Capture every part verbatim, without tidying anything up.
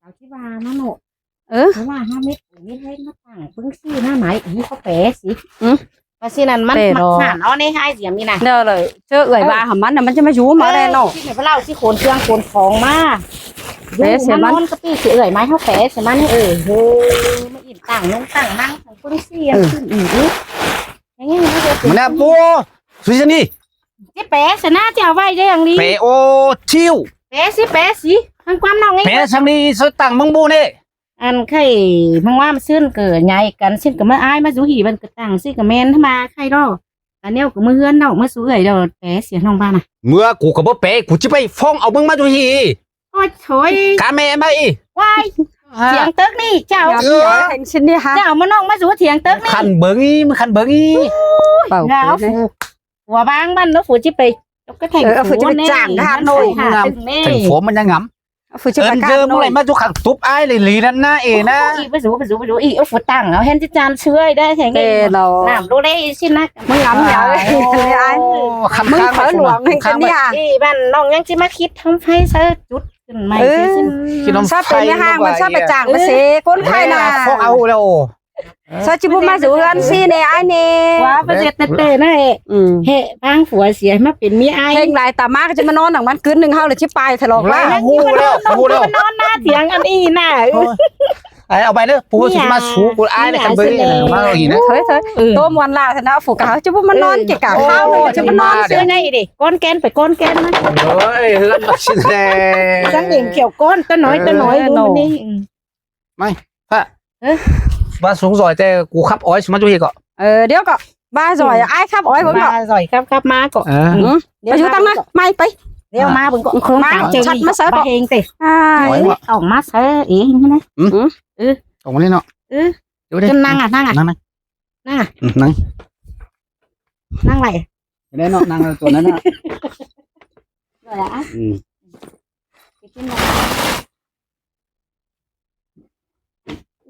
เอาที่ว่ามาโน่ เออ เพราะว่าห้าเม็ด เม็ดเล็กมาตั้งเพิ่งซื้อหน้าไหน อีเขาแปะสิ อืม ว่าสินั่นมัน แปะ หรอ หมักผ่านเอาในให้เสียมีนะ เดี๋ยวเลย เจอเอื่อย เออ ว่าหามันน่ะ มันจะมาอยู่มาได้เนาะ เออ ที่ไหนพวกเราที่ขนเครื่องขนของมา แปะเสียมัน ดูมันนอนกะปี้สิเอื่อยไหมเขาแปะเสียมัน เออ เออ มาอิ่มตั้งนงตั้งนั่งของเพิ่งซื้อ เออ ขึ้นอีก อย่างนี้มันจะ มันน่ะปู สุชานี ที่แปะชนะจะเอาไว้ได้อย่างนี้ แปะโอทิว แปะสิ แปะสิ ทางความน้องไง แปะสังนี้สตังค์มึงบูนี่ อันไข่มึงว่ามันซื่นเกิดใหญ่กัน ซื่นกับเมื่ออ้ายมาสู่หีมันกระตังซื่นกับแมนมาไข่ดอก อันเนี้ยก็มือเฮือนดอก มือสู่เอื่อยดอก แปะเสียน้องบ้านน่ะ เมื่อกูก็บ่แปะ กูจะไปฟ้องเอามึงมาสู่หี โอ้ยโถย กาแม่มาอี ว้าย เสียงตึกนี่ เจ้า เออ เห็นชิ้นนี่ฮะ เจ้ามาน้องมาสู่เถียงตึกนี่ คันเบิ่งอี มันคันเบิ่งอี เป่า งา หัวบางมันเนาะ ฝูจิไป ก็แทง เออ เอาฝูจะไปจ้างทหารโน่น แม่ ถึงผมมันยังงำ เอาฝูจะ เอิ้ ไป น กา เจอ โน่น เมื่อไหร่มาสู่ขังตุ๊บอ้ายเลยหลีนั่นนะเอนะ อีกไปสู่ ไปสู่ ไปสู่ อีก เอาฝูตั้ง เอาแฮนด์จานช่วยได้แทง เออ เนาะ น้ำโลเลสินะ มึงงำเหรอ อ้าย โอ้ คำ มึง ค้าง เผลอหลวง ไว้ ให้กันเนี่ย ค้างไว้ อีบ้านน้องยังสิมาคิดทำไฟใส่จุดขึ้นใหม่ เออ สิ คิดทำไฟ ชอบเป็นแม่ห้าง มันชอบไปจ้างมาเส คนไทยน่ะ เออ เขาเอาแล้ว ซอยจิบุมาสู่เฮือนสิเน่อ้ายเน่ ว่าประเทศเต้ๆนะ อืม เฮ้ พังผัวเสียมาเป็นเมียอ้าย เฮงหลายตามากก็จะมานอนหลังมันคืนหนึ่งเฮาเลยชิปายทะเลาะว่า แล้วฮู้แล้ว ฮู้แล้ว มานอนหน้าเถียงอันอี้น่ะ เออ ไอ้เอาไปเด้อ ผู้สิมาสู่กูอ้ายเนี่ย คันเบิ่งนี่ มาเอาอีกนะ เฮ้ย เฮ้ย เออ โตมวนลาเถอะนะ ฝูกะจะบุมานอนเกะกะ เออ ข้าวเลยจะมานอน โอ้ย ซื้อไงดิ ก้อนแกนไปก้อนแกนนะ เฮ้ย เฮือนบักชิ้นแดง จังเองเขียวก้อน ตัวน้อย ตัวน้อย เออ ดูมันนี่ ไม่ พระ เอ๊ะ ว่าสูงจ่อยแต่กูขับอ้อยสมัติอยู่พี่ก็ เออ เดี๋ยวก็ บ้าจ่อย อืม อ้ายขับอ้อยเบิ่งก็ บ้าจ่อยขับ ขับมาก็ เออ อืม เดี๋ยว ไปอยู่ตั้งนะ มา ไม่ไป เดี๋ยวมาเบิ่งก็ อืม มา เจอ ชัดมาเสิร์ฟก็ มาเฮงสิ อ้าย อ้อยว่ะ ออกมาเสิร์ฟเองนะ อืม อืม เออ ออกมานี่เนาะ เออ เดี๋ยวดิ จนนั่งอ่ะ นั่งอ่ะ นั่งนะ นั่งอ่ะ อืม นั่ง นั่งอะไร เดี๋ยวเนาะ นั่งตัวนั้นน่ะ เหรอ อืม ไปกินหน่อย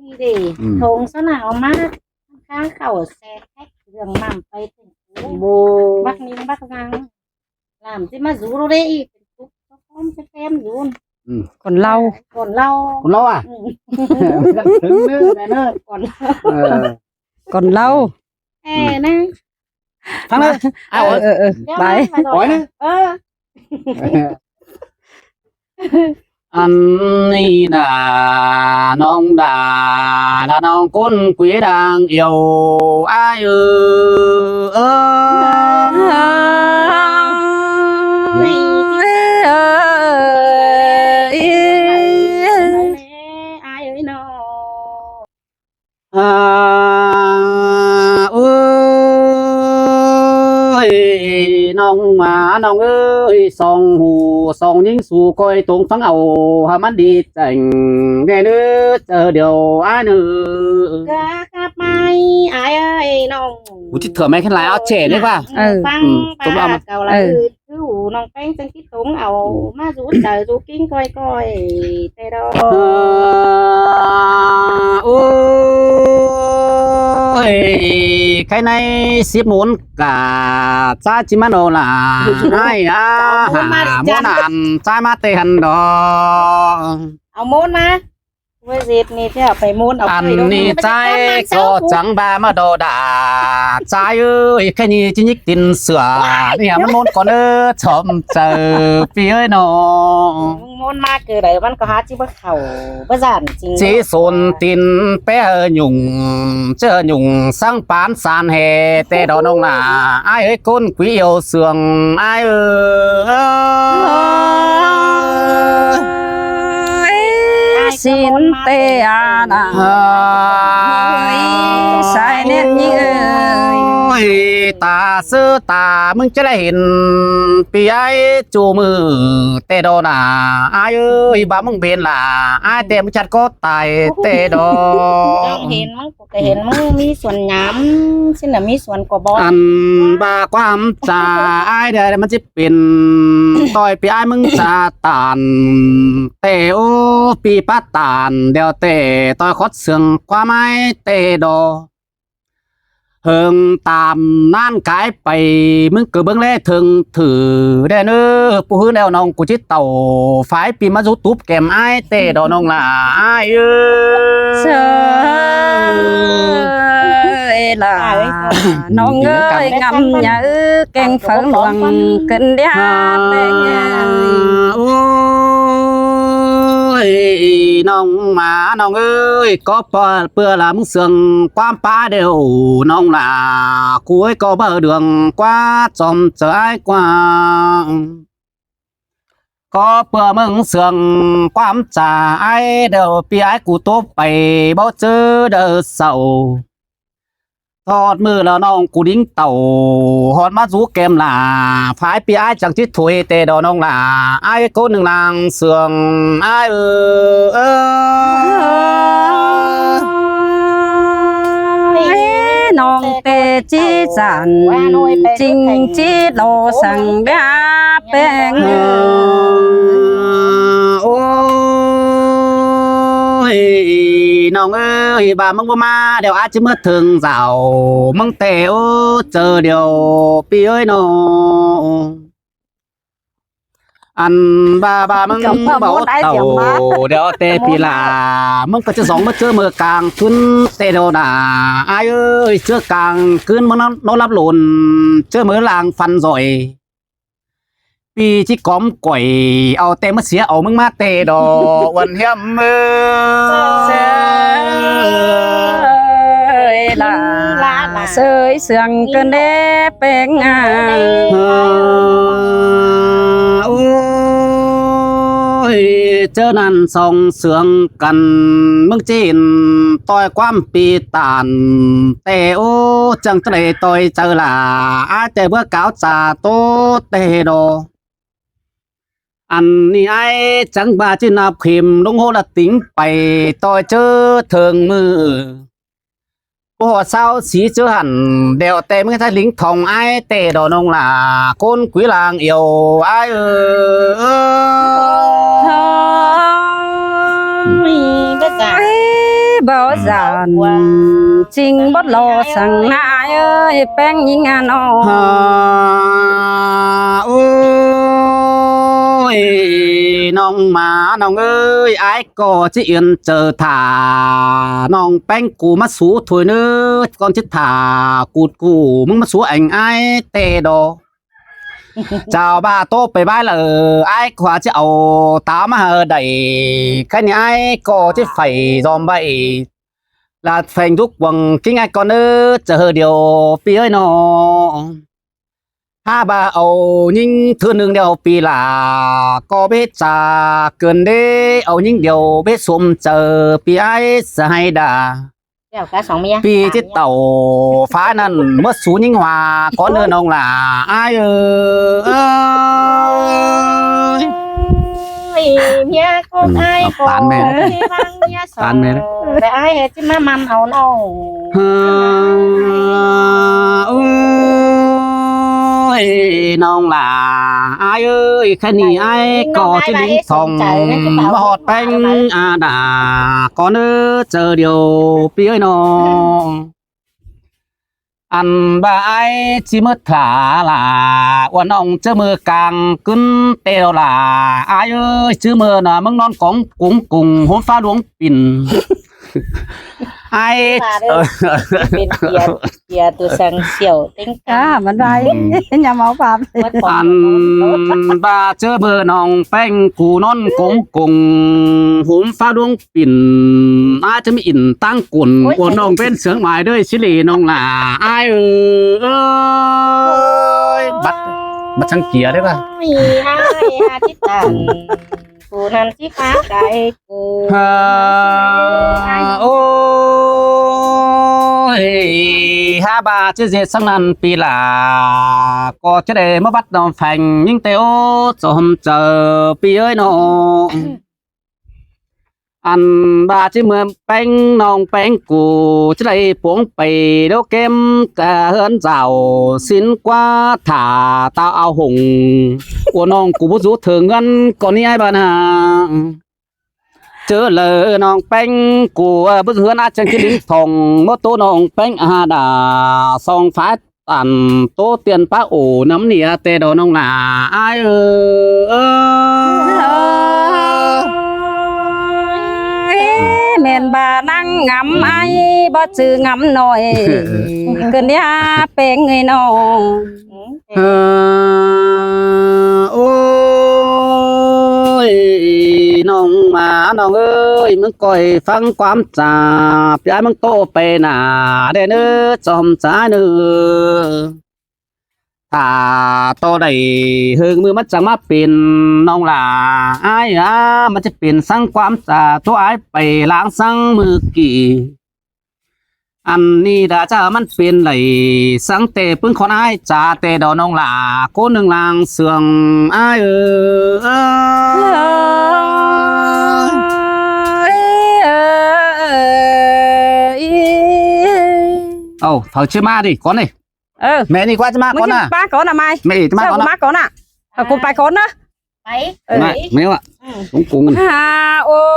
นี่ดิ อืม ทงสนามมา ข้างเขาแซ่แท็กเรื่องน้ำไปถึง โบ บักนิงบักนาง หลามที่มาอยู่รู้ได้อีก เป็นตุ๊กตะก้อนจะแต้มอยู่ อืม คนเล่า คนเล่า คนเล่าอ่ะ อืม ถึงเนื้อแน่เนอะ คนเล่า เออ คนเล่า แอ่นะ ฟังเลย เอา เออ เออ เออ เดี๋ยว ไป มา ปล่อยนะ เออ อันนี้นะ น้องดา และน้องก้นกุ๋ยด่างเอี่ยว อ้ายเออ เออ เออ เออ อ้ายเอ้ยน้อง อ่า โอ้ย น้องหมา น้องเอ้ย สองหู สองยิงสู่คอยตรงฟังเอา ให้มันดีแจ้งแน่เด้อ เจอเดี๋ยวอ้ายเนอ กะครับไม่อ้ายเอ้ยน้อง กูที่เถื่อไม่ขึ้นหลาย เอาเฉ่นี่ว่า เออ ฟัง อืม ปลาเก่าละ เออ อืด คือหูน้องแป้งจังคิดตรงเอา อืม มาสู่ใจสู่กิ้งก้อยๆ แต่ดอก เออ โอ้ย ใครในสิบหมุนกะ จ้าจิมาโนล่ะ ให้อาหาร หมุนมาดิ หมุนอัน จ้ามาเตหันดอก เอาหมุนมา เว้ยเจ็ดนี่เจ้าไปหมุนเอา อันนี้ใจก็จังบามาดอดา ใจเอ้ย แค่นี้จิยิกตินเสือ เนี่ยมันหมุนก่อนเออ ชอมเจอพี่เอ้ยน้อง มึงหมุนมาเกิดอะไรมันก็หาจิบ่เข้า บ่ย่านจริง จีสนตินแปะหยุ่ง เจอหยุ่งสังปานสารแห่ แต่ดอน้องหน้า อ้ายเอ้ย ก้นกุ๋ยเอี่ยวเสื่อง อ้ายเอ้ย สินเตอานา เอ้ย สายเนี่ยนี่เอ้ย โอ้ย ตาเสื้อตา มึงจะได้เห็น ปีไอ้จูมือ แต่ดอหน้า อ้ายเอ้ย บ่ามึงเบนล่ะ อ้ายแต่มึงชัดก็ตาย แต่ดอ เห็นมึง ก็เห็นมึงมีส่วนหยาม ซึ่งน่ะมีส่วนกว่าบ่ อันบ่าความจ่าอ้ายเดียวมันจะเป็น ต่อยปีอ้ายมึงจ่าตาน แต่โอ้ปีป้าตาน เดียวแต่ต่อยคดเสืองความไม้แต่ดอ ꞌhướng tam ꞌnặn cai pay ꞌmứng ꞌcọ ꞌbớng ꞌlé ꞌthớng thử đen ớ, ꞌpưa ꞌhứ ꞌnẹo ꞌnọng ꞌcọ ꞌchí tảu phái pi ꞌmá dú túp kẻm ải ꞌtẹ đo ꞌnọng lả ải ớ. Sơ ơi lả ꞌnọng ơi, ngắm nhớ keng pháo luang cơn đĩa teng. Ôi, ꞌnọng ꞌmá ꞌnọng ơi, có ꞌpưa, ꞌpưa lả ꞌmứng sương ꞌquám pá đeo ꞌnọng lả, ꞌcú ơi có báu đường ꞌquá chom chaư ải ꞌquá. Có ꞌpưa ꞌmứng sương ꞌquám chaư ải đeo ꞌpi ải ꞌcú tốp pay báu ꞌchớ đaư sảu. Thót ꞌmự lỏ ꞌnọng ꞌcú đính tảu ꞌhọt ꞌmá dú kẻm lả, phái ꞌpi ải chắng ꞌchí thôi ꞌtẹ đo ꞌnọng lả ải, ꞌcốn ꞌnưng lăng sương ải ơ. Ơi, ꞌnọng ꞌtẹ ꞌchí dản chính ꞌchí lo săng bia peng. Ôi, ꞌnọng ơi, ꞌva ꞌmứng báu ꞌmá đeo ải ꞌchí ꞌmứa ꞌthớng dảo ꞌmứng ꞌtẹ ớ, chaư điêu ꞌpi ơi ꞌnọng. Ăn ꞌva, ꞌva ꞌmứng báu tảu đeo ꞌtẹ ꞌpi lả, ꞌmứng ꞌcọ ꞌchí dong ꞌmứa ꞌchớ ꞌmưa cang ꞌcứn ꞌtẹ đo nả ải ơi, ꞌchớ cang ꞌcứn ꞌmưa ꞌnón lắp lôn, ꞌchớ ꞌmưa lang phăn doi. ꞌPi ꞌchí cóm quảy au ꞌtẹ ꞌmứa sia au ꞌmứng ꞌmá ꞌtẹ đo uôn hiêm ơi. Ơi lả, lả sơi sương cơn đế peng à. Ôi, ꞌchớ ꞌnặn song sương căn ꞌmứng ꞌchịn ꞌtoi ꞌquám ꞌpi tản ꞌtẹ ố, chắng ꞌchớ đảy ꞌtoi chaư lả ải ꞌtẹ báu cáo cha ꞌtố ꞌtẹ đo. Ăn ꞌnị ải chắng ꞌva ꞌchí ꞌnặp khêm ꞌlống ꞌhố ꞌlạ tính pay ꞌtoi ꞌchớ thơng ꞌmự. Báu ꞌhọt ꞌsáo sí ꞌchớ hẳn đeo ꞌtẹ ꞌmứng ꞌtái lính thong ải ꞌtẹ đo ꞌnọng lả ꞌcốn quí lang iêu ải ơ. Ơi, báu dản chính báu lo săng ải ơi, peng ꞌnhính à ꞌnọng. Ôi, ꞌnọng ꞌmá ꞌnọng ơi, ải ꞌcọ ꞌchí yên chaư thả ꞌnọng peng cu ꞌmá sú thôi ꞌnớ, ꞌcốn ꞌchí thả cút cu ꞌmứng ꞌmá sú eng ải ꞌtẹ đo. Chảu ꞌva ꞌtố pay ꞌvái lả, ải ꞌcọ ꞌchí au táo ꞌmá hảư đảy, ꞌkhạy ꞌnị ải ꞌcọ ꞌchí phải dom ꞌvạy. Lả pheng dú cuông ꞌkính ải ꞌcọ ꞌnớ, chaư hảư điêu ꞌpi ơi ꞌnọng. Hák ꞌva au ꞌnhính thứ ꞌnưng điêu ꞌpi lả, ꞌcọ báu cha cơn đế au ꞌnhính điêu báu sôm chaư ꞌpi ải sa ꞌhại đa. ꞌPi ꞌchí tảu phái ꞌnặn ꞌmứa sú ꞌnhính hua ꞌcốn ꞌnớ ꞌnọng lả ải ơ. Ơi, ꞌmía ꞌcốn ải ꞌcọ tán ꞌmẹ, tán ꞌmẹ. Ải ꞌchí ꞌmá ꞌmắn au ꞌnọng. Ôi, ꞌnọng lả ải ơi, ꞌkhạy ꞌnị ải ꞌcọ ꞌchí lính thong ꞌmá ꞌhọt peng à đa ꞌcọ ꞌnớ, chaư điêu ꞌpi ơi ꞌnọng. Ăn ꞌva ải ꞌchí ꞌmứa thả lả uôn ꞌnọng ꞌchớ ꞌmưa cang ꞌcứn ꞌtẹ đo lả ải ơi, ꞌchớ ꞌmưa ꞌnạ ꞌmứng ꞌnón cống cúng cúng hốm pháo luống pin. Ải pên tia, tia tua săng siêu têng ca măn vai. Ăn ꞌva ꞌchớ ꞌmưa ꞌnọng peng cu ꞌnón cống cúng hốm pháo luống pin, ải ꞌchớ ꞌmí in ꞌtáng cun uôn ꞌnọng pên sướng mai đơi ꞌchí lì ꞌnọng lả ải ơ. Ơi, bắt, bắt săng kia đé ꞌva. Ôi, ải ꞌchí tản. Cu ꞌnặn ꞌchí phá cái cu. Ôi, hák ꞌva ꞌchớ ꞌdệt săng ꞌnặn ꞌpi lả, ꞌcọ ꞌchớ đảy ꞌmá bắt ꞌnọng pheng ꞌnhính ꞌtẹ ố, chom chaư ꞌpi ơi ꞌnọng. Ăn ꞌva ꞌchớ ꞌmưa peng ꞌnọng peng cu ꞌchớ đảy pông pay đéo kém ca ꞌhướn dảo sín ꞌquá thả táo ao hủng. Uôn ꞌnọng cu báu dú thơng ꞌngớn ꞌcọ ꞌnị ải ꞌva ꞌnạ. ꞌChớ ꞌlạ ꞌnọng ꞌpéng ꞌcọ bứt ꞌhướn ꞌá chắng ꞌchí đin thỏng ꞌmá ꞌtố ꞌnọng ꞌpéng ꞌhá đa song phái tản ꞌtố tiên pá ổ ꞌnặm ꞌnị ꞌtẹ đó ꞌnọng ꞌlạ ải ơ. ꞌMen ꞌva ꞌnăng ngắm ải báu ꞌchư ngắm ꞌnọi ꞌcợn ꞌnị ꞌpéng ơi ꞌnọng. Ơ, ôi, ꞌnọng ꞌmá ꞌnọng ơi, ꞌmứng ꞌcoi ꞌphắng ꞌquám chả ꞌpi ải ꞌmứng ꞌtố pay nả đen ớ chom chả ꞌnớ. Thả ꞌtố đảy ꞌhưng ꞌmự ꞌmắn chắng ꞌmá pên ꞌnọng ꞌlạ ải ꞌá, ꞌmắn ꞌchí pên ꞌsướng ꞌquám chả ꞌtố ải pay ꞌláng ꞌsướng ꞌmự kỉ. Ăn ꞌnị đa chả ꞌmắn pên đảy ꞌsướng ꞌtẹ ꞌpứng khon ải chả ꞌtẹ đó ꞌnọng ꞌlạ ꞌcốn ꞌnưng ꞌláng sương ải ơ. Âu, phảu ꞌchí ꞌmá đi, cón đi. Ơ. ꞌMẹ ꞌnị ꞌquá ꞌchí ꞌmá cón à? ꞌMá cón à ꞌmai? ꞌMẹ ꞌchí ꞌmá cón à? ꞌMá cón à? Ờ, ꞌcọ pay cón ꞌnớ. Pay. Ơ. ꞌMá, ꞌmẹ ꞌva. Cúng cúng. Ôi,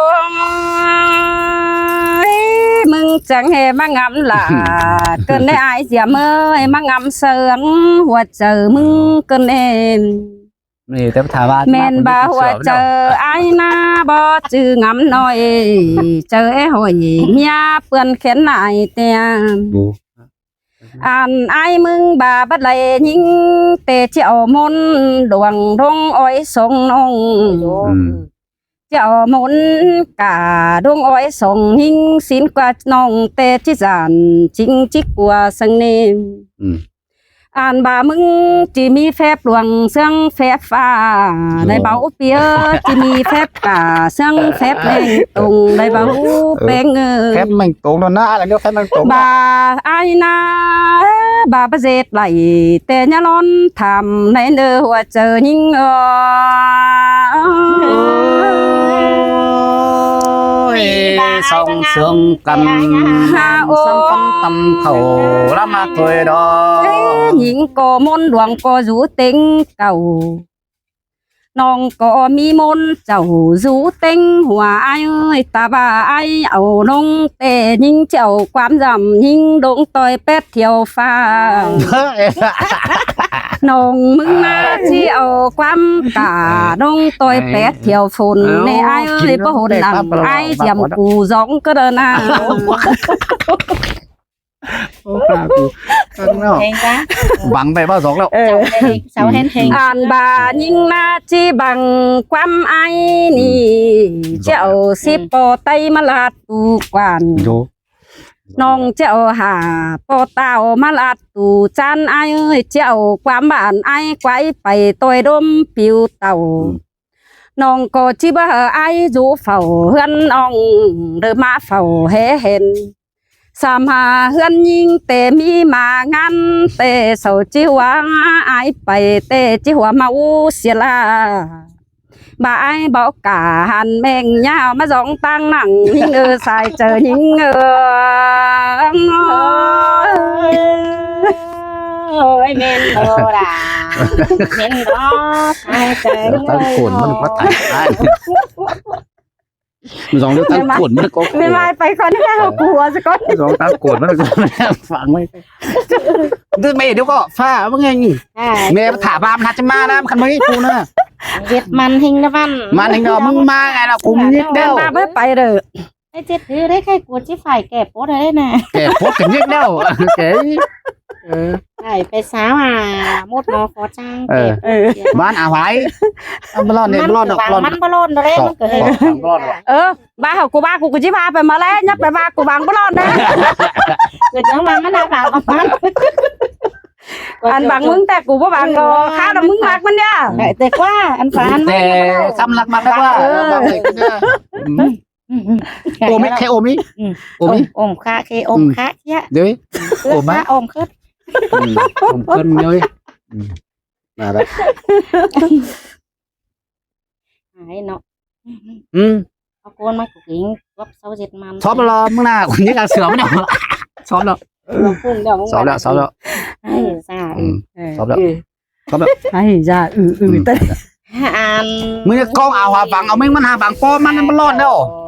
ꞌmứng chắng ꞌhế ꞌmá ngắm ꞌlạ ꞌcợn ꞌnị ải Diêm ơi, ꞌmá ngắm sương hua chaư ꞌmứng ꞌcợn ꞌnị. ꞌMen ꞌva hua chaư ải ꞌná báu ꞌchư ngắm ꞌnọi, chaư é hỏi ꞌmía ꞌpươn khén ải ꞌtẹ. Ăn ải ꞌmứng ꞌva báu đảy ꞌnhính ꞌtẹ ꞌchí au ꞌmôn đuang ꞌdống ói sông ꞌnọng. ꞌChí au ꞌmôn cả ꞌdống ói sông ꞌnhính sín ꞌquá ꞌnọng ꞌtẹ ꞌchí dản chính ꞌchí ꞌquá sương ꞌnị. Ăn ꞌva ꞌmứng ꞌchí ꞌmí phép luông ꞌsướng phép ꞌphạ, đảy báu ꞌpi ơ, ꞌchí ꞌmí phép cả ꞌsướng phép ꞌmếng tông đảy báu ꞌpéng ơ. Phép ꞌmếng tông đó ꞌnạ, ꞌlẹo phép ꞌmếng tông đó. ꞌVa ải ꞌná, ꞌva báu ꞌdệt đảy ꞌtẹ ꞌnhá ꞌlón tham ꞌnị ꞌnớ hua chaư ꞌnhính ơ. Ôi, song sương căn, song căn tăm khảu ꞌlắm ꞌmá thôi đó. ꞌNhính ꞌcọ ꞌmôn đuang ꞌcọ dú ꞌtếng cảu. ꞌNọng ꞌcọ ꞌmí ꞌmôn chảu dú ꞌtếng hua ải ơi, ta ꞌva ải au ꞌnọng ꞌtẹ ꞌnhính ꞌchí au ꞌquám dăm ꞌnhính ꞌdống ꞌtoi pét thiêu ꞌphạ. ꞌNọng ꞌmứng ꞌmá ꞌchí au ꞌquám cả ꞌdống ꞌtoi pét thiêu phôn ꞌnị ải ơi, báu hôn nẳng ải Diêm ꞌcọ dóng ꞌcọ đa ꞌnạ. Ôi, ꞌcọ căng ꞌnớ. Hên ꞌquá. Băng ꞌvạy ꞌva dóng ꞌlẹo. Ơ. Sau hên hên. Ăn ꞌva ꞌnhính ꞌná ꞌchí băng ꞌquám ải ꞌnị. ꞌChí au síp ꞌpo ꞌTáy ꞌmá ꞌlạt tu quản. ꞌNọng ꞌchí au hả ꞌpo ꞌtạu ꞌmá ꞌlạt tu chán ải ơi, ꞌchí au ꞌquám bản ải quái pay ꞌtoi đốm piu tảu. ꞌNọng ꞌcọ ꞌchí báu hảư ải dú phảu ꞌhướn ꞌnọng, đảy ꞌmá phảu hé hên. Sam hả ꞌhướn ꞌnhính ꞌtẹ ꞌmí ꞌmá ꞌngán ꞌtẹ, sau ꞌchí hua ải pay ꞌtẹ ꞌchí hua ꞌmáu sia ꞌla. ꞌVa ải báu cả hăn ꞌmếng ꞌnhá ꞌmá dóng ꞌtáng nẳng ꞌnhính ơ, sai chaư ꞌnhính ơ. Ôi, ꞌmen đô đa. ꞌMen đô, sai chaư ꞌnhính ơ. Táng cổn ꞌmắn ꞌcọ tải ải. Dóng ꞌtáng cổn ꞌmắn ꞌcọ. ꞌMen ꞌmá pay cón ꞌnị, ꞌcọ sia cón. Dóng ꞌtáng cổn ꞌmắn ꞌcọ phắng ꞌmá. Đứa mẹ đứa ꞌcọ pha ꞌmá ꞌnhính. À. ꞌMẹ thả ꞌva ꞌmắn ꞌchí ꞌmá ꞌnớ, ꞌmắn ꞌkhặn ꞌmá ꞌnhính ꞌcọ ꞌnớ. Việt màn hình nó văn. Màn hình nó ꞌmứng ꞌmá ꞌngai ꞌnọ ꞌcọ ꞌnhính đéo. ꞌMá báu pay đơ. Ê, chết thứ đấy, cái của chứ phải kẻ post đấy nè. Kẻ post kẻ ꞌnhính đéo. Kẻ. Ơ. Phải, phải sao à, mốt nó khó trang. Ơ. Kẻ post kìa. Mắn à hoái. Ăn bá ꞌlọn ꞌnị, bá ꞌlọn ꞌnị, bá ꞌlọn. Mắn bá ꞌlọn đô đé, mắn kìa. Bá ꞌlọn ꞌnị. Ơ, bá hảư ꞌcọ bá ꞌcọ ꞌcọ ꞌchí bá pay ꞌmá ꞌlế, ꞌnhá pay bá ꞌcọ bang bá ꞌlọn đê. Kìa chắng bang ꞌmắn à, bang ꞌmắn. Ăn bang ꞌmứng ꞌtẹ ꞌcọ bá bang đô, khá đô ꞌmứng ꞌmặc ꞌmắn ꞌnhá. Đảy ꞌtẹ ꞌquá, ăn phá ăn ꞌtẹ ꞌmắn. Sắm lắc ꞌmặc ꞌquá. Ơ. Ôm ꞌmí, khé ôm ꞌmí. Ôm ꞌmí. Ôm, ôm khá, khé ôm khá ꞌchí. Đấy. Ôm ꞌmá. Khá ôm khớt. Ôm khớt ꞌnhới. Nả đa. Ải ꞌnọ. Ơ. Au ꞌcốn ꞌmá ꞌcọ kính góp sáu ꞌdệt măn. Sóp ꞌlọ, ꞌmứng ꞌnạ ꞌcọ ꞌnhính ăn sửa ꞌmắn ꞌnọ. Sóp ꞌlọ. Sóp ꞌlọ, sóp ꞌlọ. Ải da. Ơ. Sóp ꞌlọ. Ơ. Sóp ꞌlọ. Ải da, ư, ư, ơ. Tớ. Ăn. ꞌMứng ꞌcóng au hả bang, au ꞌmứng ꞌmắn hả bang ꞌcọ ꞌmắn bá ꞌlọn đéo.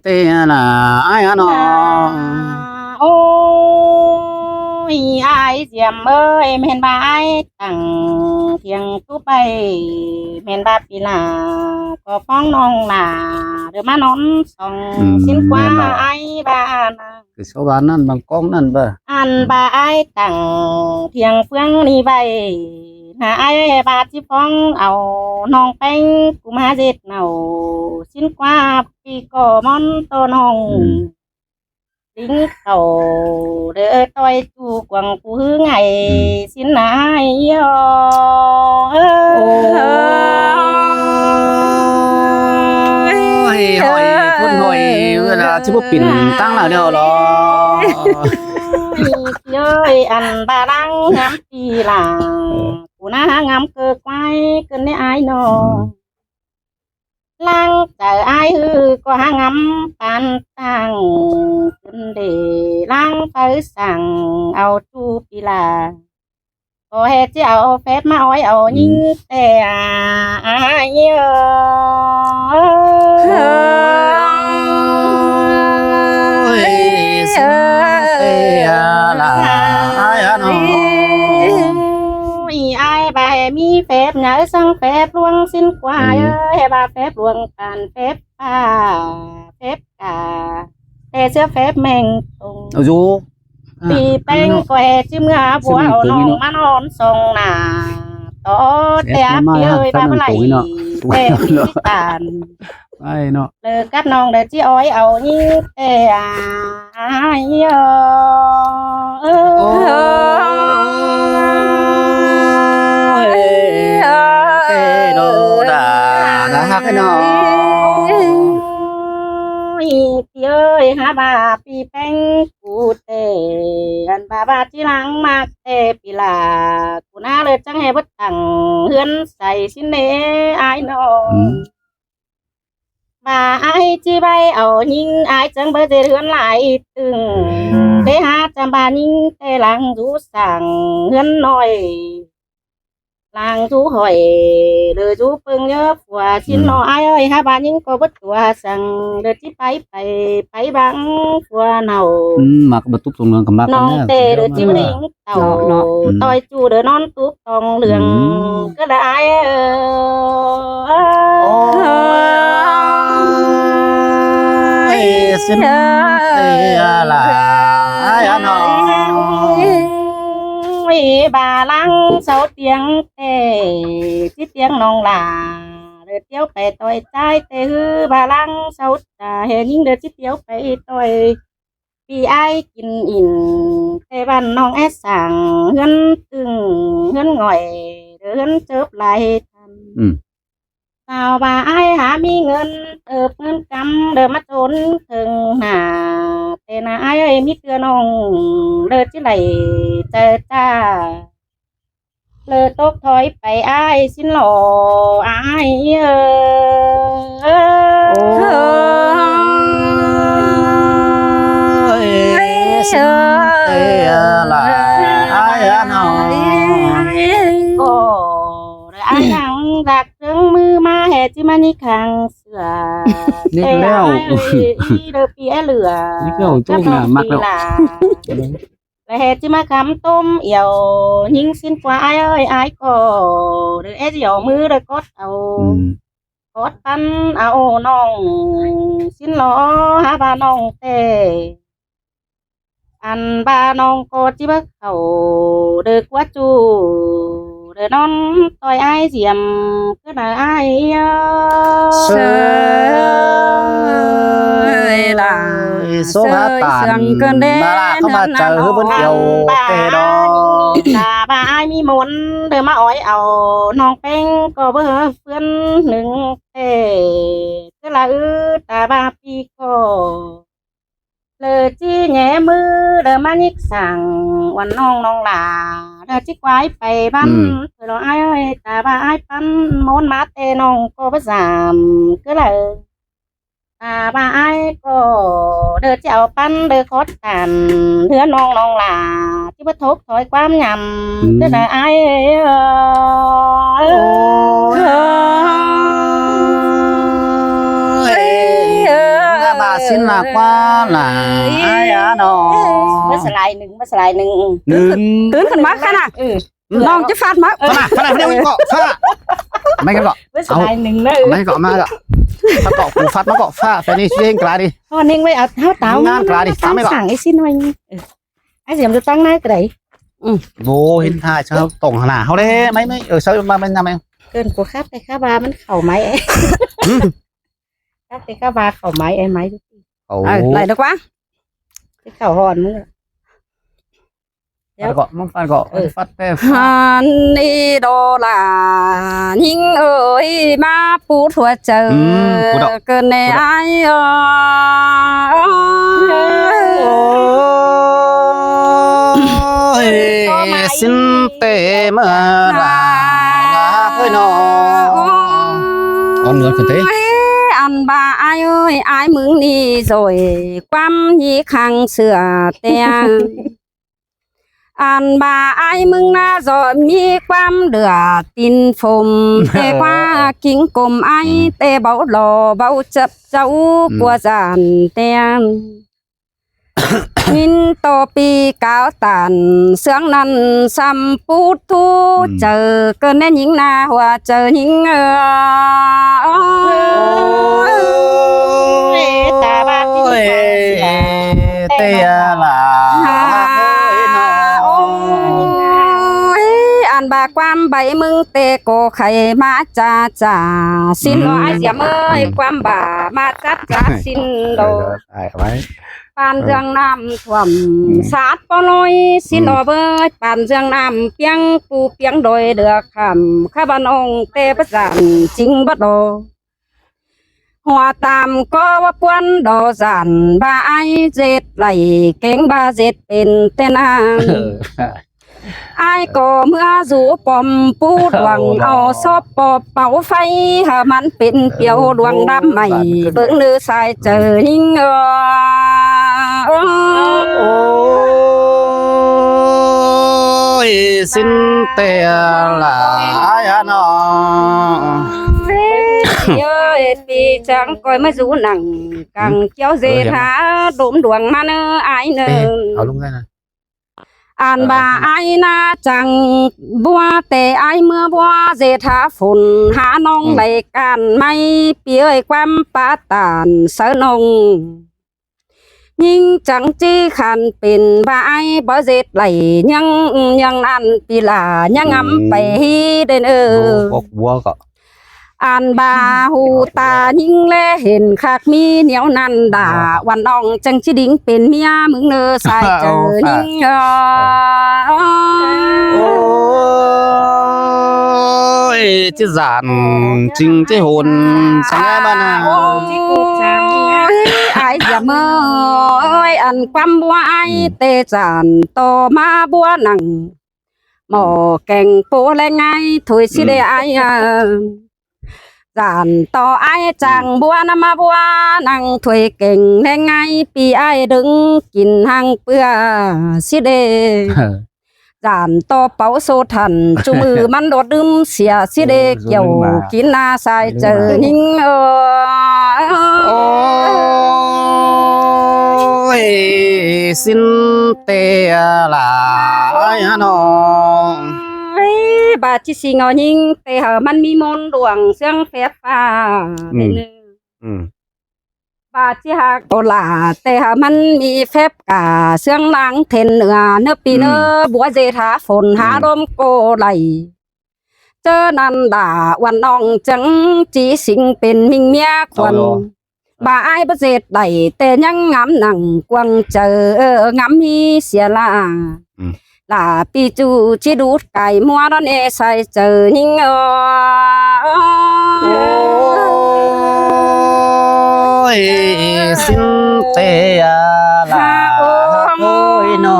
ꞌtẹ ꞌnị ꞌnớ ai ꞌnớ. Ôi, ai Diêm ơi, ꞌmen ꞌva ai tẳng thiêng túp ꞌvạy, ꞌmen ꞌva pi ꞌla ꞌcọ ꞌphóng ꞌnọng ꞌla, ꞌlẹo ꞌmá ꞌnón song. Sim ꞌquá ꞌmen ꞌnớ. Ai ꞌva ꞌnớ. Cứ số ꞌva ꞌnặn ꞌváng ꞌcóng ꞌnặn ꞌva. Ăn ꞌva ai tẳng thiêng ꞌphướng ꞌnị ꞌvạy, ꞌna ai ꞌva ꞌchí ꞌphóng au ꞌnọng ꞌpéng ꞌcú ꞌmá ꞌdệt nảu. Sim ꞌquá pi ꞌcọ ꞌmón ꞌto ꞌnọng. Lính khảu đảy ꞌtoi ꞌchu quảng phủ ꞌhứ ngày. Sim ꞌna ai ꞌnị. Ôi, hỏi, phún hỏi, ꞌva ꞌlạ ꞌchí báu pin ꞌtáng ꞌlạ ꞌnớ lo. Ôi, ăn ꞌva ꞌláng ngắm pi ꞌla, ꞌcú ꞌná hák ngắm ꞌcơ ꞌquái ꞌcơn ꞌnị ai ꞌnớ. ꞌLáng chaư ai ꞌhứ ꞌcọ hák ngắm ꞌpán ꞌtáng, ꞌcốn đảy ꞌláng phaư sảng au ꞌchu pi ꞌla. ꞌCọ ꞌhế ꞌchí au phép ꞌmá ói au ꞌnhính ꞌtẹ ai ꞌnớ. Ôi, sim ꞌtẹ ꞌlạ ai ꞌnớ. Ôi, ai ꞌva ꞌhế ꞌmí phép ꞌnhá săng phép ꞌluống sim ꞌquá ơi, ꞌhế ꞌva phép ꞌluống ꞌpán phép ꞌpa, phép ca, ꞌtẹ ꞌsứa phép ꞌmeng tông. Ôi dú. Pi ꞌpéng ꞌcọ ꞌhế ꞌchí ꞌmưa bua au ꞌnọng ꞌmá ꞌnón song ꞌna. ꞌTo ꞌtẹ pi ơi ꞌva ꞌmá lai ꞌtẹ ꞌmí tản. Ai ꞌnớ. ꞌLẹo cắp ꞌnọng đảy ꞌchí ói au ꞌnhính ꞌtẹ ai ꞌnớ. Ôi, ꞌtẹ đô đa, đa hák ꞌnớ. Ôi, pi ơi, hák ꞌva pi ꞌpéng ꞌcú ꞌtẹ, ăn ꞌva ꞌva ꞌchí ꞌláng ꞌmặc ꞌtẹ pi ꞌla, ꞌcú ꞌná ꞌlẹo chắng ꞌhế báu tẳng ꞌhướn sai ꞌsịn ꞌnớ ai ꞌnớ. ꞌVa ai ꞌchí ꞌvạy au ꞌnhính ai chắng báu ꞌdệt ꞌhướn lai ꞌtưng. Đảy hák chăm ꞌva ꞌnhính ꞌtẹ ꞌláng dú sảng ꞌhướn ꞌnọi. Lăng dú hỏi, đảy dú ꞌpơng ꞌnhớ phua ꞌsịn ꞌnớ ai ơi, hák ꞌva ꞌnhính ꞌcọ báu tua săng, đảy ꞌchí pay, pay, pay bang phua ꞌnặn. ꞌMặc báu túp tông lương ꞌcọ ꞌmặc ꞌnọng ꞌnớ, ꞌtẹ đảy ꞌchí ꞌmá ꞌlính tảu, ꞌtoi ꞌchu đảy ꞌnón túp tông lương. ꞌCọ lai ai ơi. Ôi, ꞌsịn ꞌtẹ lai ai ꞌnớ. Ôi, ꞌva lăng sau ꞌtiếng ꞌtẹ, ꞌchí ꞌtiếng ꞌnọng ꞌla, đảy ꞌtiếu pay ꞌtoi ꞌchái ꞌtẹ ꞌhứ, ꞌva lăng sau ta ꞌhế ꞌnhính đảy ꞌchí ꞌtiếu pay ꞌtoi. Pi ai kin in, ꞌtẹ ꞌvắn ꞌnọng é sảng, ꞌhướn ꞌtưng, ꞌhướn ꞌngọi, đảy ꞌhướn chớp lai thăn. Sau ꞌva ai hák ꞌmí ꞌngớn, ꞌtớp ꞌngớn căm, đảy ꞌmá chốn thơng ꞌna, ꞌtẹ ꞌna ai ơi ꞌmí ꞌtưa ꞌnọng, đảy ꞌchí đảy chaư ꞌchạ. Đảy tốc thoi pay ai ꞌsịn lo ai ơi. Ôi, ꞌsịn ꞌtẹ lai ai ꞌnớ. ꞌCọ đảy ai ꞌnăng ꞌdạk ꞌtướng ꞌmứ ꞌmá ꞌhế ꞌchí ꞌmá ꞌnhính khang sửa. ꞌNhính ꞌtẹ ꞌlẹo. Ai ơi, đảy pi é lửa. ꞌNhính ꞌlẹo, cắp ꞌnọng ꞌmặc ꞌpi ꞌlẹo. Lai ꞌhế ꞌchí ꞌmá khắm tốm yau, ꞌnhính ꞌsịn ꞌquá ai ơi, ai ꞌcọ đảy é dẻo ꞌmứ đảy cót au. Cót ꞌpắn au ꞌnọng ꞌsịn lo hák ꞌva ꞌnọng ꞌtẹ. Ăn ꞌva ꞌnọng ꞌcọ ꞌchí báu khảu đảy ꞌquá ꞌchu, đảy ꞌnón ꞌtoi ai Diêm ꞌcứ đảy ai ơi. Sơi đa. Sơi sương ꞌcơn đen ꞌva ꞌlạ ꞌcọ ꞌmá chaư ꞌhứ bớn yau ꞌtẹ đo. Ta ꞌva ai ꞌmí môn đảy ꞌmá ói au ꞌnọng ꞌpéng ꞌcọ báu ꞌhướn ꞌnưng ꞌtẹ. ꞌCứ lai ư ta ꞌva pi ꞌcọ. Đảy ꞌchí ꞌnhé ꞌmứ đảy ꞌmá ꞌnhính sảng uôn ꞌnọng ꞌnọng ꞌla. Đảy ꞌchí ꞌquái pay ꞌvắn. Thôi lo ai ơi, ta ꞌva ai ꞌpắn môn ꞌmá ꞌtẹ ꞌnọng ꞌcọ báu dám. ꞌCứ lai ư. ta ba ai ko đơ cheo păn đơ khót tăn, ꞌhứa ꞌnọng ꞌnọng ꞌlạ ꞌchí báu thốc thói ꞌquám nhăm. Đơ đa ai ơi. Ôi, ꞌna ba ꞌsịn ꞌla ꞌquá ꞌla ai á ꞌnọ. Báu sải lai ꞌnưng, báu sải lai ꞌnưng. ꞌNưng. Tứn khửn ꞌmá ꞌkhặn ꞌnạ. ꞌNọng ꞌchí phạt ꞌmá. Phạt ꞌmá, phạt ꞌmá, ꞌnưng ꞌcọ, phạt. ꞌMáy ꞌcọ. Báu sải lai ꞌnưng ꞌnớ. ꞌMáy ꞌcọ ꞌmá ꞌcọ. Phạt ꞌcọ, ꞌcọ phạt ꞌmá ꞌcọ, phạt. Phen ꞌnị ꞌchí ꞌhêng cà đi. Hon ꞌnưng ꞌvạy au ꞌtáo. ꞌNgán cà đi, táo ꞌmá ꞌcọ. Sảng ꞌi ꞌsịn ꞌvạy. Ai ꞌdiêm ꞌchu ꞌtáng ꞌnai cà đảy. Vô hên thai sao tỏng hả hả ꞌlế, ꞌmá ꞌmá, ơ, sao ꞌmá ꞌmá ꞌmá. Cơn của khắp tay khắp ba ꞌmắn khảu ꞌmá. Khắp tay khắp ba khảu ꞌmá, ơi ꞌmá. Ơ, lai được ꞌquá. Cái khảu hòn ꞌmắn. Phát ꞌcọ, ꞌmắn phát ꞌcọ. Phát ꞌtẹ. Hăn ꞌnị đó là ꞌnhính ơi ꞌmá pút ꞌhua chaư. Cơn ꞌnị ai ơi. Ôi, ꞌsịn ꞌtẹ ꞌmá ꞌla ꞌla hơi ꞌnọ. Ăn ba ai ơi, ai ꞌmứng ꞌnị rồi ꞌquám ꞌnhí khăng sửa ꞌtẹ. Ăn ba ai ꞌmứng ꞌná ꞌdọ ꞌmí ꞌquám đưa tin phôm, ꞌtẹ ꞌquá ꞌkính côm ai, ꞌtẹ báu lo báu chắp sau ꞌquá dản ꞌtẹ. ꞌNhính ꞌto pi cáo tản ꞌsướng ꞌnặn sắm pút thú chaư, cơn ꞌnị ꞌnhính ꞌná ꞌhua chaư ꞌnhính ơi. Ôi, ta ba ꞌtẹ ꞌlạ. Ôi, ăn ba ꞌquám bay ꞌmứng ꞌtẹ ꞌcọ khay ꞌmá chả chả. ꞌSịn ꞌnọ ai ꞌdiêm ơi, ꞌquám ba ꞌmá chả chả ꞌsịn ꞌnọ. Păn ꞌdương ꞌnặm thuôm sắt ꞌpo ꞌnọi ꞌsịn ꞌnọ bơi. Păn ꞌdương ꞌnặm piếng ꞌpu piếng đôi được khắm. Khắp ba ꞌnọng ꞌtẹ báu dản chính báu đo. ꞌHua tam ꞌcọ ꞌva ꞌpuốn đo dản ba ai ꞌdệt đảy kéng ba ꞌdệt pên ꞌtẹ ꞌnặn. Ai ꞌcọ ꞌmứa dú pom pút ꞌluống au sóp pop páo phay hả ꞌmắn pên piêu ꞌluống đăm mảy bớng ꞌnư sai chaư ꞌnhính ơi. Ôi, ꞌsịn ꞌtẹ ꞌlạ ai á ꞌnọ. Ôi, pi chắng ꞌcoi ꞌmá dú nẳng cẳng kéo ꞌdệt hả đốm đuống ꞌmắn ơ ai ꞌnớ. Ê, au lung ra nè. Ăn ba ai ꞌná chắng búa ꞌtẹ ai ꞌmứa búa ꞌdệt hả phôn hả ꞌnọng đảy căn ꞌmạy pi ơi ꞌquám pá tản sáư ꞌnọng. ꞌNhính chắng ꞌchí khăn pên ba ai báu ꞌdệt đảy ꞌnhắng ꞌnhắng ăn pi ꞌla ꞌnhắng ngắm pay hí đên ơ. Ăn ba hu ta ꞌnhính ꞌlé hên khắc ꞌmí ꞌnéo ꞌnặn đa, uôn ꞌnọng chắng ꞌchí đính pên ꞌmía ꞌmứng ꞌnơ sai chaư ꞌnhính ơ. Ôi, ꞌchí dản chính ꞌchí hôn sáng ái ꞌmá nả. Ôi, ai ꞌdiêm ơi, ăn ꞌquám búa ai ꞌtẹ dản ꞌto ꞌmá búa nẳng ꞌmo keng ꞌpưa ꞌlé ꞌngai thôi ꞌsịn đê ai ơ. Dản ꞌto ai chắng búa ꞌnặm ꞌmá búa nẳng thôi keng ꞌlé ꞌngai pi ai đương kin hăng ꞌpưa ꞌsịn đê. Dản ꞌto páu sô thẳn ꞌchu ꞌmự ꞌmắn đốt đưm sia ꞌsịn đê kiẻo kin ꞌna sai chaư ꞌnhính ơ. Ôi, ꞌsịn ꞌtẹ ꞌlạ ai á ꞌnọ. Ôi, ba ꞌchí ꞌsịn ꞌnhọ ꞌnhính ꞌtẹ hả ꞌmắn ꞌmí ꞌmôn ꞌluống ꞌsướng phép pha. Ba ꞌchí hả ꞌcọ ꞌlạ ꞌtẹ hả ꞌmắn ꞌmí phép cả ꞌsướng ꞌláng thên ꞌnưa ꞌnớ pi ꞌnớ búa ꞌdệt hả phôn hả đốm ꞌcọ đảy. ꞌChớ ꞌnặn đa uôn ꞌnọng chắng ꞌchí sính pên ꞌmính ꞌmía khuôn. Ba ai báu ꞌdệt đảy ꞌtẹ ꞌnhắng ngắm nẳng cuông chaư ngắm ꞌmí sia ꞌla. Lả pi ꞌchu ꞌchí đút cai ꞌmúa đón ê sai chaư ꞌnhính ơ. Ôi, ꞌsịn ꞌtẹ ꞌlạ ơi ꞌnọ.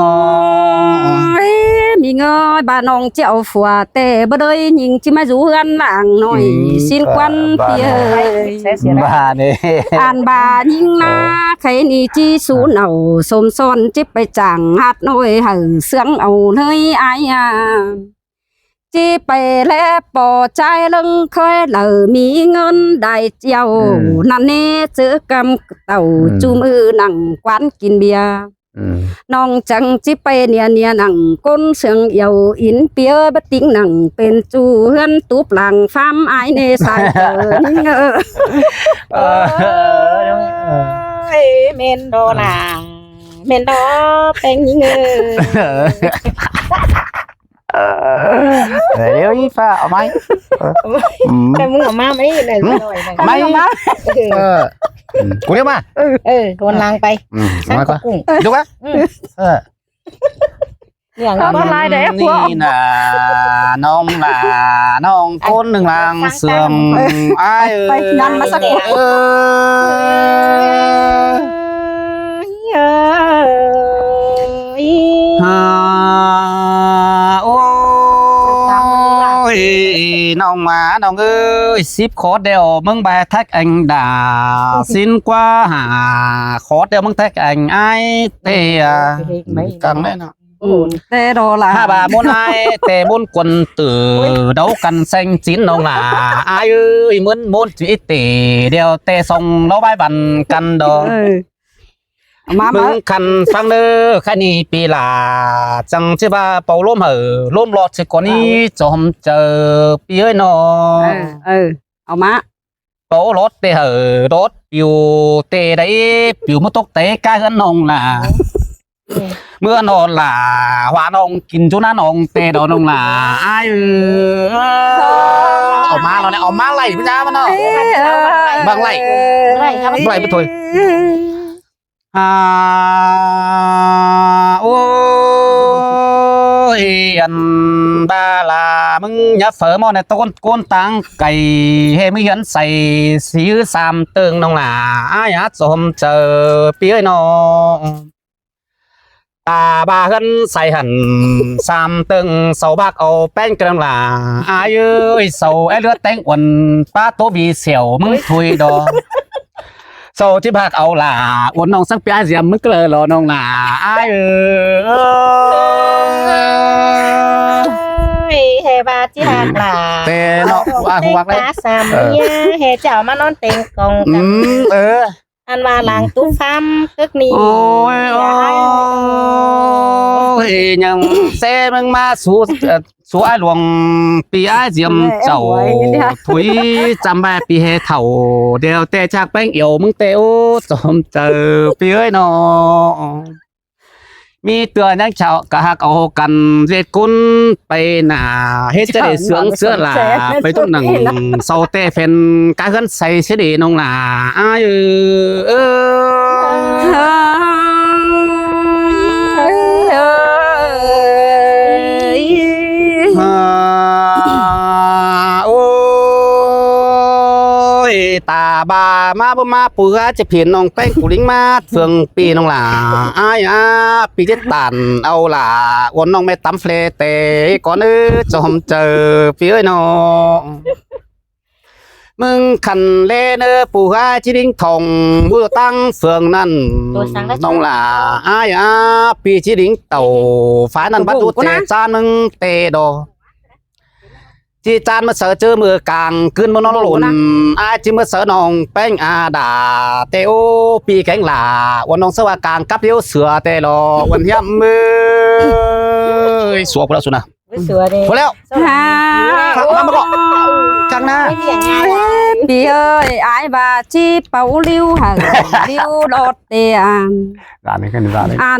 Ôi, ꞌmí ꞌNhính ơi, ꞌva ꞌnọng ꞌchí au phua ꞌtẹ báu đơi, ꞌnhính ꞌchí ꞌmá dú ꞌhướn lăng ꞌnọi. ꞌSịn ꞌquán ꞌpi ơi. ꞌVa ꞌnị. Ăn ꞌva ꞌnhính ꞌná khay ꞌnị ꞌchí sú nảu sôm son ꞌchí pay chang ꞌhọt ꞌnọi hảư ꞌsướng au ꞌnới ải a. ꞌChí pay ꞌlé ꞌpo ꞌchái ꞌlớng khói lảu ꞌmí ꞌngớn đai ꞌchẹo. ꞌNặn ꞌnế ꞌchớ ꞌcắm tảu ꞌchu ꞌmự nẳng quán kin bia. ꞌNọng chắng ꞌchí pay nia nia nẳng ꞌcốn sương iẻo ín ꞌpi ơi báu ꞌtếng nẳng pên ꞌchu ꞌhướn túp lăng pham ải ꞌnê sai ꞌtớ ꞌnhính ơi. Ơi, ꞌmen đó nẳng, ꞌmen đó ꞌpéng ꞌnhính ơi. Ơ, ꞌlẹo ꞌnị ꞌpá au ꞌmá. Khay ꞌmứng au ꞌmá ꞌmí đảy. Au ꞌmá. Ơ. Cú ꞌlẹo ꞌmá. Ơ, ôn lăng pay. Săn ꞌmá cốc ꞌquá. Cúng. Dú ꞌquá. Ơ. Lăng ꞌmá lai đảy. ꞌNị ꞌnạ, ꞌnọng ꞌnạ, ꞌnọng ꞌcốn ꞌnưng lăng sương. Ải ơi. Pay ngăn ꞌmá săn. Ơ. Ha, ôi, ꞌnọng ꞌmá, ꞌnọng ơi, síp khót đeo ꞌmướng bai thách anh đà. ꞌSịn ꞌquá hả khót đeo ꞌmướng thách anh ải ꞌtẹ a. Căng đảy ꞌnọ. Ơ, ꞌtẹ đó là. Ha, ꞌva ꞌmôn ải ꞌtẹ ꞌmôn quần tử đấu căn xanh chín ꞌnọng ꞌnạ. Ải ơi, ꞌmôn ꞌmôn ꞌchí ꞌtẹ đeo ꞌtẹ song ꞌló bai văn căn đó. Ơ. Au ꞌmá, ꞌmá. ꞌMứng khăn ꞌphắng ꞌnớ, khay ꞌnị ꞌpi ꞌlạ, chắng ꞌchí ꞌva pau ꞌlốm hảư, ꞌlốm ꞌlọt ꞌchí ꞌcọ ꞌnị chom chaư ꞌpi ơi ꞌnọ. Ơ, ơ, au ꞌmá. Pau ꞌlọt ꞌtẹ hảư, ꞌlọt piu ꞌtẹ đảy, piu ꞌmá tốc té cá ꞌhướn ꞌnọng ꞌnạ. ꞌMưa ꞌnọ ꞌlạ, hua ꞌnọng kin ꞌchu ꞌnặn ꞌnọng ꞌtẹ đó ꞌnọng ꞌnạ. Ải ơi. Au ꞌmá ꞌnọ ꞌnẹ, au ꞌmá ꞌlạy ꞌmá ꞌnớ ꞌnọ. Bang ꞌlạy. Bai báu thôi. À, ôi, ăn ba là ꞌmứng nhá phở ꞌmó ꞌnẹ ꞌcốn, ꞌcốn táng cay, ꞌhế ꞌmí ꞌhướn say, sí ứt sam ꞌtương ꞌnọng ꞌnạ, ải á chom chaư ꞌpi ơi ꞌnọ. Ta ba ꞌhướn say hẳn, sam ꞌtương sau bác au ꞌpéng ꞌcọ ꞌnọng ꞌnạ, ải ơi, sau é ꞌlứa téng uôn, pá tố bi sẻo ꞌmứng thui đó. Sau ꞌchí bác au ꞌlạ, uôn ꞌnọng sắng pia diêm ꞌmứng ꞌcọ ꞌlạ lo ꞌnọng ꞌnạ. Ải ơi. Ơi, ꞌhế ꞌva ꞌchí bác ꞌlạ. Té ꞌnọ, au ꞌhụ bác ꞌlạ. Sam ꞌnị, ꞌhế chảu ꞌmá ꞌnón têng cong căn. Ăn ꞌva lăng túp pham cớc ꞌnị. Ôi, ôi, ꞌnhắng sé ꞌmứng ꞌmá sú, ơ, sú ải luông ꞌpi ải diêm chảu. Thui chăm ꞌva ꞌpi ꞌhế thảu, đeo ꞌtẹ chác ꞌpéng iêu ꞌmứng ꞌtẹ, ô, chom chaư ꞌpi ơi ꞌnọ. ꞌMí ꞌtưa ꞌnhắng chảu ꞌcọ ꞌhặc au căn ꞌdệt ꞌcốn pay nả, ꞌhế ꞌchớ đảy sướng ꞌsứa lả, pay tốc nẳng sau ꞌtẹ phén cá ꞌhướn say ꞌsứa đảy ꞌnọng ꞌnạ. Ải ơi. À, ôi, ta ba ꞌmá báu ꞌmá pú ꞌchí phiên ꞌnọng ꞌpéng cu ꞌlính ꞌmá phường ꞌpi ꞌnọng ꞌnạ. Ải á, ꞌpi chết tản au ꞌlạ, uôn ꞌnọng ꞌmá tắm phê té, ꞌcọ ꞌnớ chom chaư ꞌpi ơi ꞌnọ. ꞌMứng khăn ꞌlế ꞌnớ pú ꞌchí ꞌlính thong, ꞌmứ táng phường ꞌnặn ꞌnọng ꞌnạ. Ải á, ꞌpi ꞌchí ꞌlính tảu, phái ꞌnặn bắt út té chán ꞌmứng té đó. ꞌChí chán ꞌmá sáư ꞌchớ ꞌmưa cang, ꞌcứn ꞌmá ꞌnón lôn, ải ꞌchí ꞌmá sáư ꞌnọng ꞌpéng a đả, té ô ꞌpi kéng lả, uôn ꞌnọng sáư ꞌva cang cắp điêu sửa té lo, uôn hiám ơi. Sửa pú đaư sửa ꞌnạ. Pú đaư. Hả, ôi. Căng ꞌnạ. Ôi, ꞌpi ơi, ải ꞌva ꞌchí pau ꞌliu hảư, ꞌliu ꞌlọt té ăn. Ăn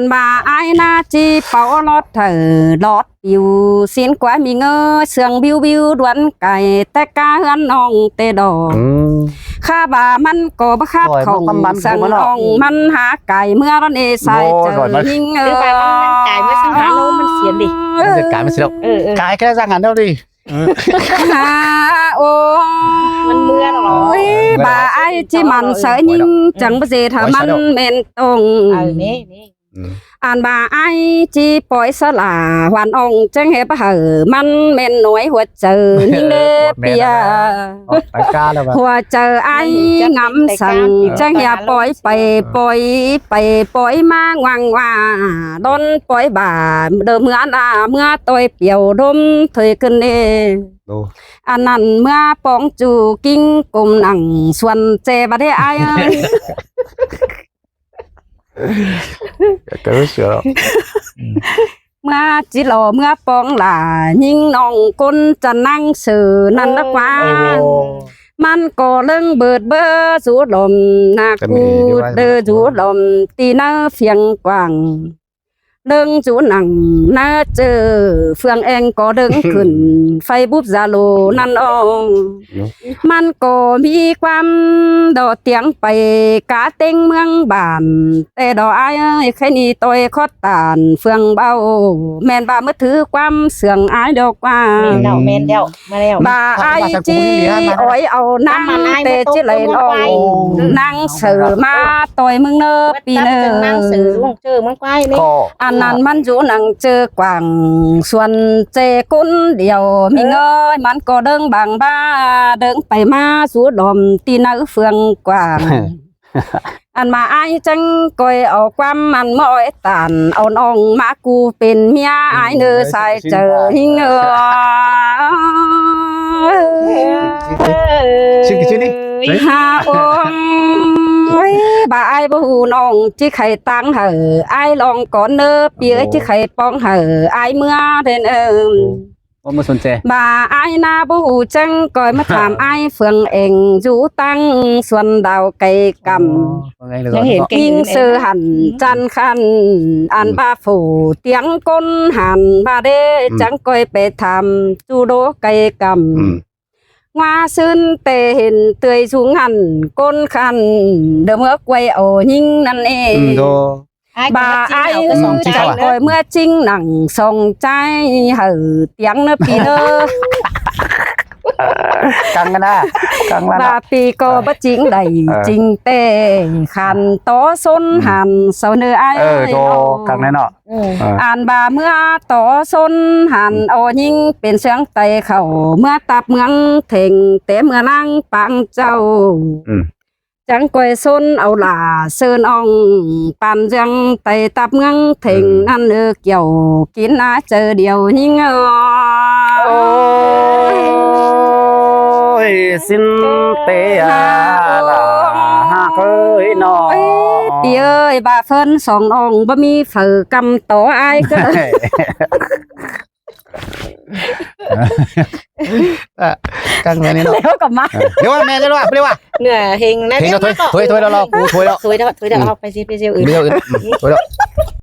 ꞌva ải ꞌnạ ꞌchí pau ꞌlọt hảư, ꞌlọt piu ꞌsịn ꞌquá ꞌmí ꞌngớ, sương ꞌviu ꞌviu đuôn cay, té cá ꞌhướn ꞌnọng té đó. Khá ꞌva ꞌmắn ꞌcọ báu khát khong, sương ꞌnọng ꞌmắn hák cay ꞌmưa ꞌnớ sai chaư ꞌnhính ơi. Cay ꞌmưa sương hák ꞌnớ ꞌmắn xiến đi. Cay ꞌmưa xiến đi. Cay cái răng ăn đâu đi. Hả, ôi. ꞌMắn ꞌmưa ꞌnớ. Ôi, ba ải ꞌchí mẳn sáư ꞌnhính, chắng báu dễ thả ꞌmắn ꞌmen tông. Ăn ꞌva ải ꞌchí pói sáư lả hoăn ong ꞌcháng ꞌhế báu hảư ꞌmắn ꞌmen nối hua chaư ꞌnhính đé ꞌpiê. Hua chaư ải ngắm săng ꞌcháng ꞌhế pói pay pói pay pói ꞌmá ꞌnguang ꞌva đón pói bả đơ ꞌmứa ꞌna ꞌmứa ꞌtoi piẻo đốm thôi ꞌcứn ꞌnị. Ăn ꞌnặn ꞌmứa póng ꞌchu ꞌkính ꞌcum nẳng suôn ꞌchẹ báu đé ải ới. ꞌMứa ꞌchí lo ꞌmứa póng lả ꞌnhính ꞌnọng ꞌcốn chăn ꞌnáng sư ꞌnặn ꞌnớ ꞌquá. ꞌMắn ꞌcọ ꞌlớng bươn báu dú đom ꞌna ꞌcú đơ dú đom ti ꞌnớ phiêng quảng. ꞌLớng dú nẳng ꞌná ꞌchớ phương eng ꞌcọ ꞌlớng khửn Facebook Zalo ꞌnặn ꞌnớ. ꞌMắn ꞌcọ ꞌmí ꞌquám đo tiếng pay cá ꞌtếng ꞌmướng bản. Té đo ải ới khái ꞌnị ꞌtoi khót tản phương báu ꞌmen ꞌva ꞌmứa thứ ꞌquám sương ải đo ꞌquá. ꞌMen ꞌlẹo, ꞌmen ꞌlẹo. ꞌVa ải ꞌchí ói au ꞌnáng té ꞌchí lay ꞌnọng ꞌnáng sư ꞌmá ꞌtoi ꞌmướng ꞌnớ ꞌpi ꞌnớ. Ăn ꞌnặn ꞌmắn dú nẳng ꞌchớ quảng suôn ꞌchẹ ꞌcốn điêu ꞌmí ꞌngới ꞌmắn ꞌcọ ꞌlớng bang bá ꞌlớng pay ꞌmá dú đom ti ꞌnớ phương quảng. Ăn ꞌva ải ꞌchắng ꞌcoi au ꞌquám ꞌmắn ꞌmá ói tản au ꞌnọng ꞌmá ꞌcú pên ꞌmía ải ꞌnớ sai chaư ꞌnhính ới. Ha ong ơi, ꞌva ải báu ꞌhụ ꞌnọng ꞌchí khay ꞌtáng hảư ải ꞌlóng cón ꞌnớ ꞌpi ới, ꞌchí khay póng hảư ải ꞌmứa đên ới. ꞌVa ải ꞌná báu ꞌhụ ꞌchắng ꞌcoi ꞌmá tham ải phương eng dú ꞌtáng suôn đao cay căm. ꞌNhính sư hẳn chăn khăn ăn ꞌva phủ tiếng ꞌcốn hẳn ꞌva đế ꞌchắng ꞌcoi pay tham dú đô cay căm. ꞌNgua ꞌsướng té hên tươi dú ngăn ꞌcốn khăn đơ ꞌmứa quay au ꞌnhính ꞌnặn ế. ꞌVa ải ꞌchắng ꞌcoi ꞌmứa ꞌchính nẳng song ꞌchái hảư tiếng ꞌnớ ꞌpi ꞌnớ. Căng ꞌnớ, căng ꞌnớ. ꞌVa ꞌpi ꞌcọ báu ꞌchính đảy ꞌchính té khăn tó sốn hẳn sau ꞌnớ ải ơi. Ăn ꞌva ꞌmứa tó sốn hẳn au ꞌnhính pên ꞌsướng tay khảu ꞌmứa tắp ꞌmướng thêng té ꞌmứa ꞌnáng pang chảu. ꞌChắng ꞌcoi sốn au lả ꞌsướng ong pan ꞌdương tay tắp ꞌmướng thêng ꞌnặn ꞌnớ kiẻo kin ꞌná chaư điêu ꞌnhính ới. Ôi, xin té à, là hak ơi nó. Pi ơi, ꞌva phớn song ong báu ꞌmí phaư ꞌcắm tó ải ꞌcọ. Căng ꞌnớ ꞌnị nó. ꞌLẹo ꞌcọ ꞌmá. ꞌLẹo ꞌva, ꞌme, ꞌlẹo ꞌva, ꞌlẹo ꞌva. ꞌNhính ꞌnớ, thôi, thôi, thôi ꞌlẹo, ꞌlẹo, ꞌcú thôi ꞌlẹo. Thôi ꞌlẹo, thôi ꞌlẹo, pay ꞌchí, pay ꞌchí, ư. Thôi ꞌlẹo.